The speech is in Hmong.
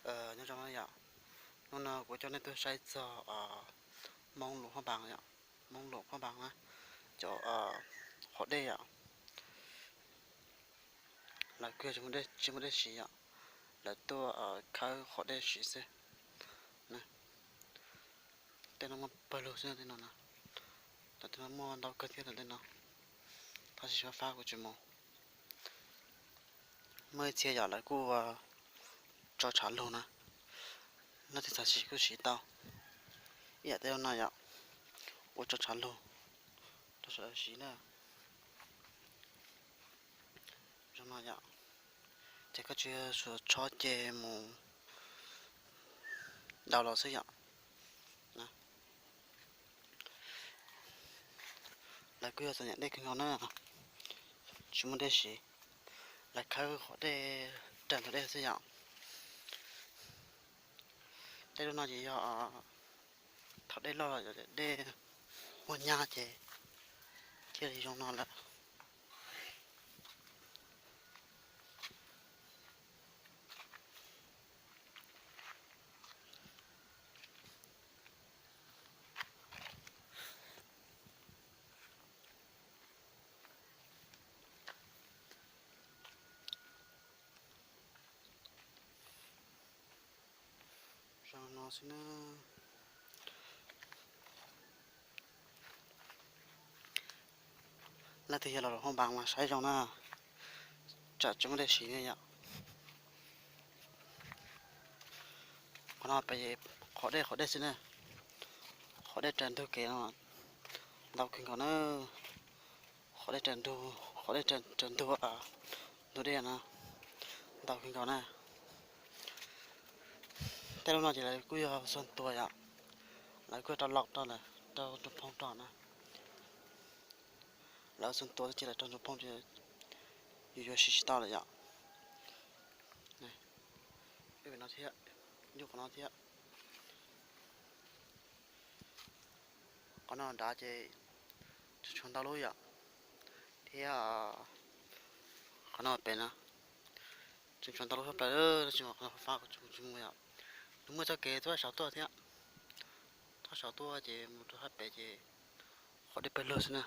Nyob zoo yom, hnub no kuv coj nej tuaj saib txog Hmoob Luam Phaj Npas yom, Hmoob Luam Phaj Npas na, cov qhov dej yom. Lawv kuj yog tsis muaj dej siv yom, lawv tuaj khawb qhov dej siv xwb. Tej no muaj pawg lug xwb tej no na, tej no muaj ntau kawg thiab tej no. Tab sis fab fab kuv tsis mus. Muaj ib txhia yom lawv kuj tso tshav lug na, leej twg xav siv kuj siv tau. Ib yam tej no yom, ua tso tshav lug rau sawv daws siv na. Zoo no yom, ces koj tsuas tshuav tsho ces mus daus los xwb yom. Lawv kuj yog txom nyem dej kawg nkaus na, tsis muaj dej siv, lawv khawb qhov dej raws ntug dej xwb yom. Tej lub no ces yog thaum dej loj los dej muaj nyab ces thiaj li zoo no lawm. Zoo no xwb na. Leej twg yog los Luam Phaj Npas mas saib zoo na, tsam tsis muaj dej siv ne yom. Qhov no pem qhov dej qhov dej xwb na, qhov dej raws ntug kev no ntau kawg nkaus na. Qhov dej raws ntug, qhov dej raws ntug, ntug dej no ntau kawg nkaus na. Tej lub no ces lawv kuj yog xuas tua yom, lawv kuj yog rau laus rau lawm rau ntsuj phooj rau na. Lawv xuas tua ces lawv rau ntsuj phooj ces yus yuav siv tsis tau lawm yom. Ib no thiab, ncuj qhov no thiab. Qhov no nrad ces tseem tshuav ntau lub yom, thiab qhov no pem no tseem tshuav ntau lub tshaj plaws, tab sis mas qhov no fab kuv tsis mus yom. Nws muaj txoj kev tuaj saum tuaj thiab, tuaj saum tuaj ces mus rau sab pem ces qhov dej pawg lug xwb na.